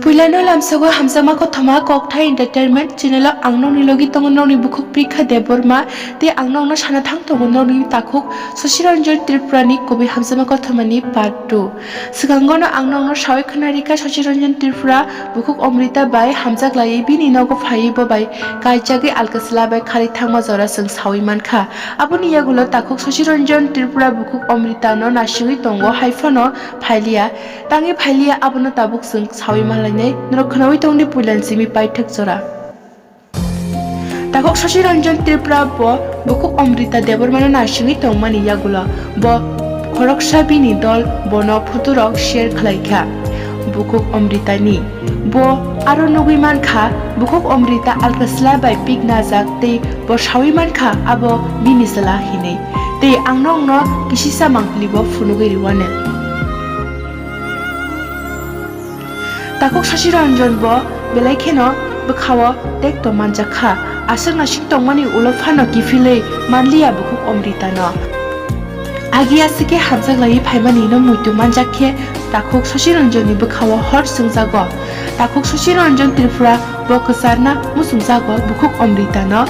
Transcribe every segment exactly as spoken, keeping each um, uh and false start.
Puilano lamsogo hamjakma kothoma Kokthai Entertainment channel o ang nokni logi tongo nokni bukhuk Prikha Debbarma tei ang nokno sana thang tongo nokni takhuk Sosiranjan Tripura ni kubui hamjakma kothoma ni part two. Swkango no ang nokno sawi khwna rikha Sosiranjan Tripura bukhuk Amrita bai hamjak laiwi bini nogo phaiwi bo bai kaijagwi alka chwla bai kharwi thangma jora chwng sawi mankha. Aboni yagulo takhuk Sosiranjan Tripura bukhuk Amrita no naisingwi tongo hai phano phailiya. Tangwi phailiya abono tabuk chwng sawi malainai. Norok khwnawi tongdi puilan simi paithak jora. Takhuk Sosiranjan Tripura bo bukhuk Amrita Debbarmano naisingwi tongmani yagulo bo khoroksa bini dol bono photo rok share khlaikha bukhuk Amritani. Bo aro nugwi mankha bukhuk Amrita alka chwla bai pik najak tei bo sawi mankha abo bini chwla hinwi. Tei ang nokno kisisa mangpili bo phunugwi rwano. Takhuk Sosiranjan bo belai kheno bwkhao tekto manjak kha. Aswk naising tongmani ulo phano kiphilwi manliya bukhuk Amritano. Agi aswk khe hamjak laiwi phaimani no muitu manjak khe takhuk Sosiranjanni bwkhao hor swngjago. Takhuk Sosiranjan Tripura bo kwcharna muchungjago bukhuk Amritano.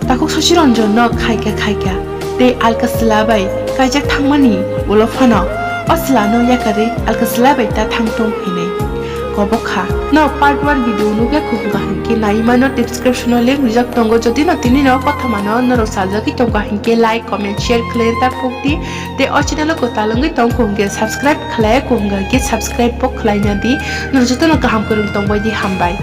Takhuk Sosiranjanno khaikha khaikha tei alka chwla bai kaijak thangmani ulo phano o chwlano yakarwi alka chwla bai ta thang tong hinwi kobok kha. No part one video nukya kuhunga hinkhe naimano description o link rijak tongo, jodi no tini no kothomano norok sajagwi tongkha hinkhe like, comment, share khlai ta pokdi tei o channel o kwtal wngwi tong kuhunge subscribe khlai kuhunga hinkhe subscribe bo khlaina di. Norok jotono kaham kwrwng tongbai di, hambai.